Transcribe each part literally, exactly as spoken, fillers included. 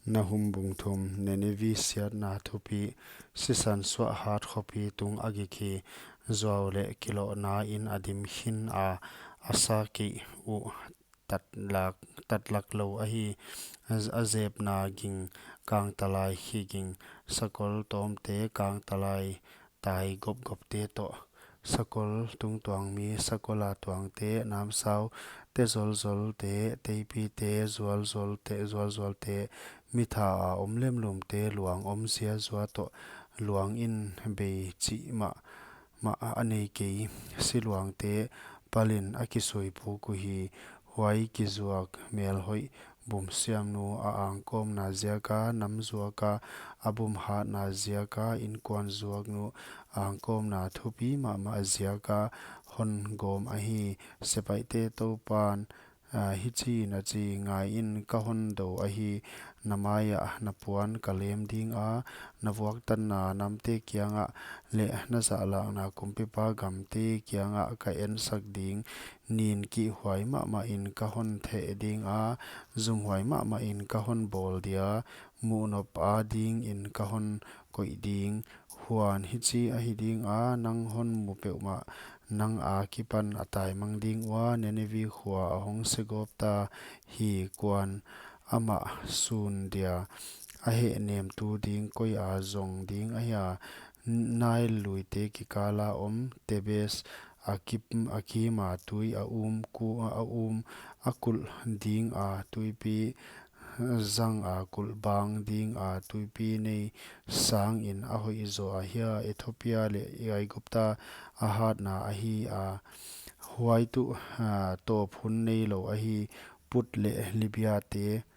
Nahum bung thum. Nineveh siatna thupi. Sisan suah hat khopi tung a gik hi. Zuau leh kilohna in a dim khin a, a sa kei uh tatlak, tatlak lou ahi. A zepna ging kangtalai hi ging. Sakol tawmte kangtalai tai gopgopte toh. Sakol tungtuang mi, sakol a tuangte, namsau te zolzolte, teipite zualzolte, zualzualte, mitha a om lemlumte, luang omzia zua toh, luang in bei chih mah, mah a nei kei, siluangte, palin a kisuipuk uhi, huai kizuak melhoih bumsiamnu a angkawmna ziaka, nam zuaka, a bum hatna ziaka, inkuan zuaknu angkawmna thupi mahmah ziaka, hon gawm ahi. Sepaihte Toupan, a, hichiin a chi, ngaiin ka hon dou ahi, na maiah na puan ka lem dinga, na vuaktanna namte kiangah leh na zahlakna kumpipa gamte kiangah ka ensak ding, nin kihhuai mahmahin ka hon theh dinga, zumhuai mahmahin ka hon bawl dia, muhnop adingin ka hon koih ding. Huan hichi ahi dinga, nang hon mu peuhmah nang akipan a taimang ding ua, Nineveh khua a hong segawp ta hi. Kuan amah sun dia, a hehnemtu ding koi a zong ding ahia? Nail luite kikala om, Tebes a kip, a kima tui a um, ku a um, a kulh dinga tuipi zanga kulh bang dinga tuipi nei sangin a hoih zaw ahia? Ethiopia leh Aigupta a hatna ahi a, huai tuh, a, tawp hun neilou ahi. Put leh Libiate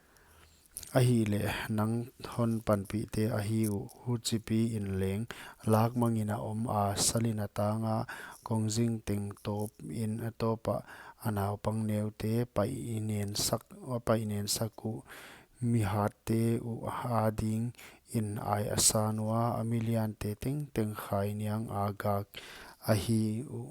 ahihleh nang hon panpihte ahi uh. Huchipiin leng lakmangin a om a, salin a tanga, kongzing teng tawpin a tawpah a naupang neute paih nensak, paih nensak uh. Mi hatte uh adingin ai a san ua, a miliante tengteng khainiang a gak ahi uh.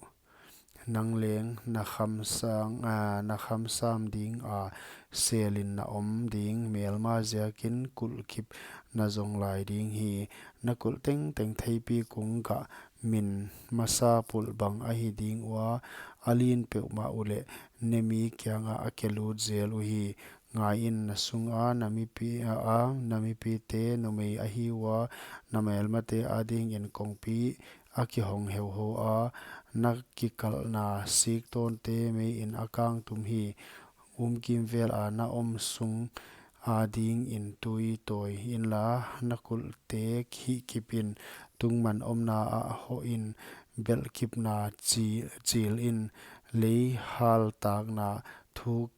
Nang leng na khamsang, a, na khamsam dinga selin na om ding, melma ziakin kulhkip na zong lai ding hi. Na kulh tengteng theipi kung gah min masa pulh bang ahi ding ua, a lin peuhmah uleh ne mi kiangah a kelut zel uhi. Ngaiin, na sunga na mipi, a, a, na mipite numei ahi ua, na melmate adingin kongpi a kihong heuhou a, na kikalhna siktawnte meiin a kangtum hi. Um kimvela na om sung adingin tui tawi inla, na kulhte hihkipin, tungman omna ah hohin, belhkipna chi-, chilin, lei haltakna thuk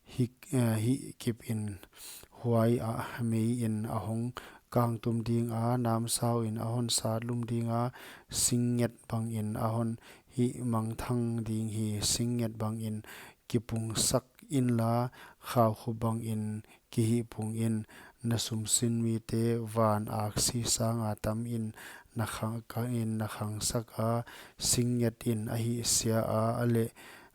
hih, eh, hihkipin, huaiah meiin a hong kangtum dinga, namsauin a hon satlum dinga, singnget bangin a hon hihmangthang ding hi. Singnget bangin kipungsak inla, khaukhup bangin kihihpungin. Na sumsin mite van aksi sanga tamin na khang, kangin na khangsak a, singngetin a hihsia a, a le,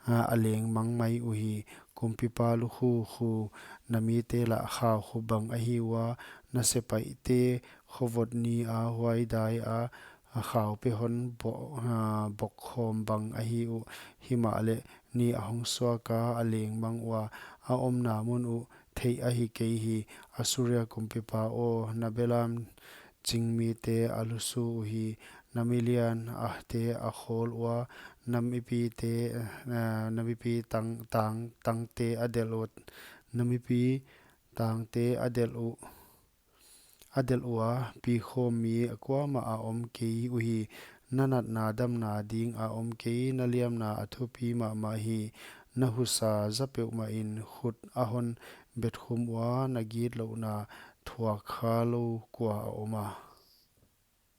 a, a leng mangmai uhi. Kumpipa lukhukhu, na mite lah khaukhup bang ahi ua, na sepaihte khovot ni a huai dai a, a khaupe hon bo-, a, bokkhawm bang ahi uh. Himahleh ni a hong suaka, a leng mang ua, a omna mun uh theih ahi kei hi. Assuria kumpipa aw, na belam chingmite a lusu uhi. Na milian ahte a khawl ua, na mipite, eh, na mipi tang, tang, tangte a delh ut, na mipi tangte a delh uh, a delh ua, pikhawm mi kuamah a om kei uhi. Na natna damna ding a om kei, na liamna a thupi mahmah hi. Na husa za peuhmahin khut a hon betkhum ua, na gitlouhna thuak khalou kua a om a?